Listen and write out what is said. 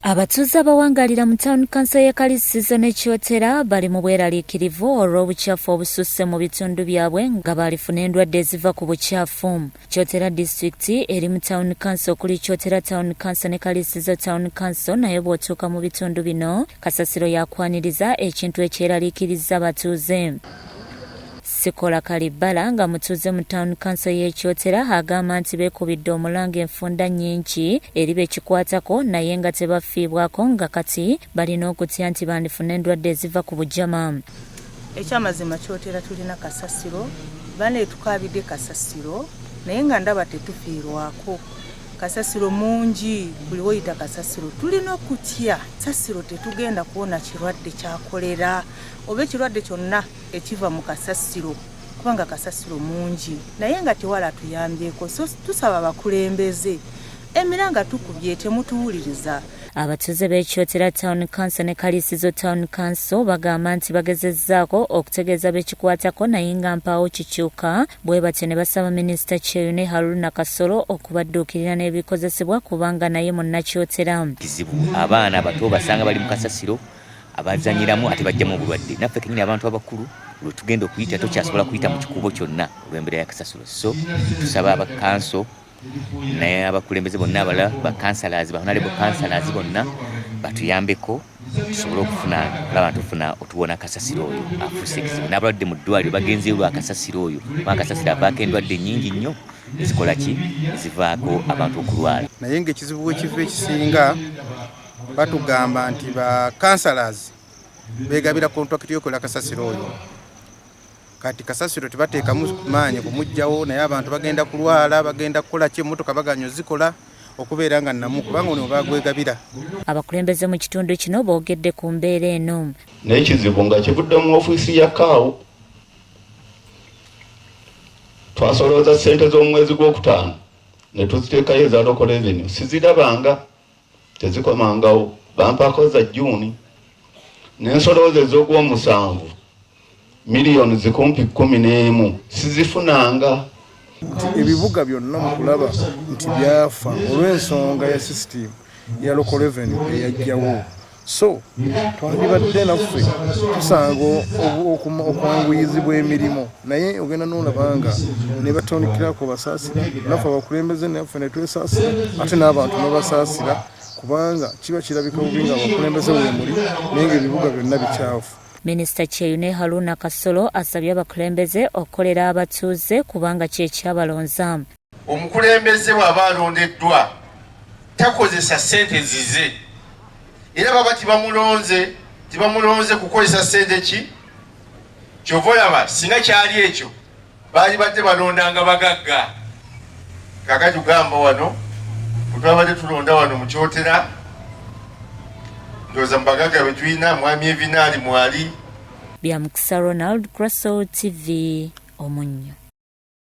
Abatuuze abawangalira mu Town Council y'e Kalisizo ne Kyotera bali mu bweraliikirivu olw'obukyafu obususse mu bitundu byabwe nga balifuna endwadde eziva ku bukyafu. Kyotera disitulikiti eri mu Town Council okuli Kyotera Town Council ne Kalisizo Town Council, naye bw'otuuka mu bitundu bino kasasiro yakwaniriza ekintu ekyeraliikirizza abatuuze. Sikola Kalibbala nga mutuuze mu Town Council y'e Kyotera agamba nti beekubidde omulanga enfunda nnyingi eri be kikwatako naye nga tebafiibwako nga kati balina okutya nti bandifuna endwadde eziva ku bujama. Ekyamazima Kyotera tulina kasasiro, bane tukaabidde kasasiro naye nga ndaba tetufiirwako. Kasasiro mungi, buli woyita kasasiro. Tulina okutya kasasiro, tetugenda kuwona kirwadde kya kolera oba ekirwadde kyonna ekiva mu kasasiro, kubanga kasasiro mungi naye nga tewala tuyambyeko. So tusaba abakulembeze, emiranga tukubye temutuwuliriza. Abatuuze b'e Kyotera Town Council ne Kalisizo Town Council bagamba nti bagezezzaako okutegeeza bekikwatako naye nga mpaawo kikyuka, bwe batyo ne basaba Minisita Kyeyune Haruna Kasolo okubadduukirira n'ebikozesebwa kubanga naye munnakyotera. Kizibu abaana abato basanga bali mu kasasiro abazanyiramu ate bajjamu obulwadde. Naffe kenyini abantu abakulu lwe tugenda okuyita tokyasobola kuyita mu kikubo kyonna olw'embeera ya kasasiro. So tusaba abakanso naye abakulembeze bonna abalala, ba councillors, ba honorable councillors bonna batuyambeko tusobole okufuna olaba tufuna otuwona kasasiro oyo afuuse ekizibu. N'abalwadde mu ddwaliro bagenzeyo lwa kasasiro oyo, kubanga kasasiro avaako endwadde nnyingi nnyo ezikola ki, ezivaako abantu okulwala. Naye ng'ekizibu wekiva ekisinga batugamba nti ba councillors begabira contract yokola kasasiro oyo. Kati kasasiro tebateekamu maanyi kumugjawo, naye abantu bagenda kulwala, bagenda kukola ki, emmotoka baganya ozikola okubeera nga nnamu kubanga ono bagwegabira. Abakulembeze mu kitundu kino boogedde ku mbeera eno. Naye kizibu nga kivudde mu ofiisi ya kaawo. Twasolooza ssente z'omwezi gw'okutaano ne tuziteekayo eza local revenue, sizirabanga, tezikomangawo. Bampaako za June n'ensolooza ez'ogw'omusanvu miliyoni zikumpi 11 sizifunanga. Nti ebibuga byonna mu kulaba nti byafa olw'ensonga ya sisitimu ya local revenue eyajjawo, so twandibadde naffe tusanga okwanguyizibwa emirimu, naye ogenda nolaba nga ne batandikirako basaasira, naffe abakulembeze naffe ne twesaasira, ate n'abantu nebasaasira, kubanga kiba kirabika bubi nga abakulembeze weemuli naye nga ebibuga byonna bikyafu. Minisita Kyeyune Haruna Kasolo asabye abakulembeze okukolera abatuuze kubanga kyekyabalonza. Omukulembeze bw'aba alondeddwa takozesa ssente zize, era baba tibamulonze kukozesa ssente ki. Kyova olaba singa kyali ekyo baali badde balondanga bagagga. Kakati ugamba wano bwe twabadde tulonda wano mu Kyotera, ndowooza mu bagagga be tulina mwami Evinaali mwali. Bya Mukisa Ronald, Crystal TV, Omunnyo.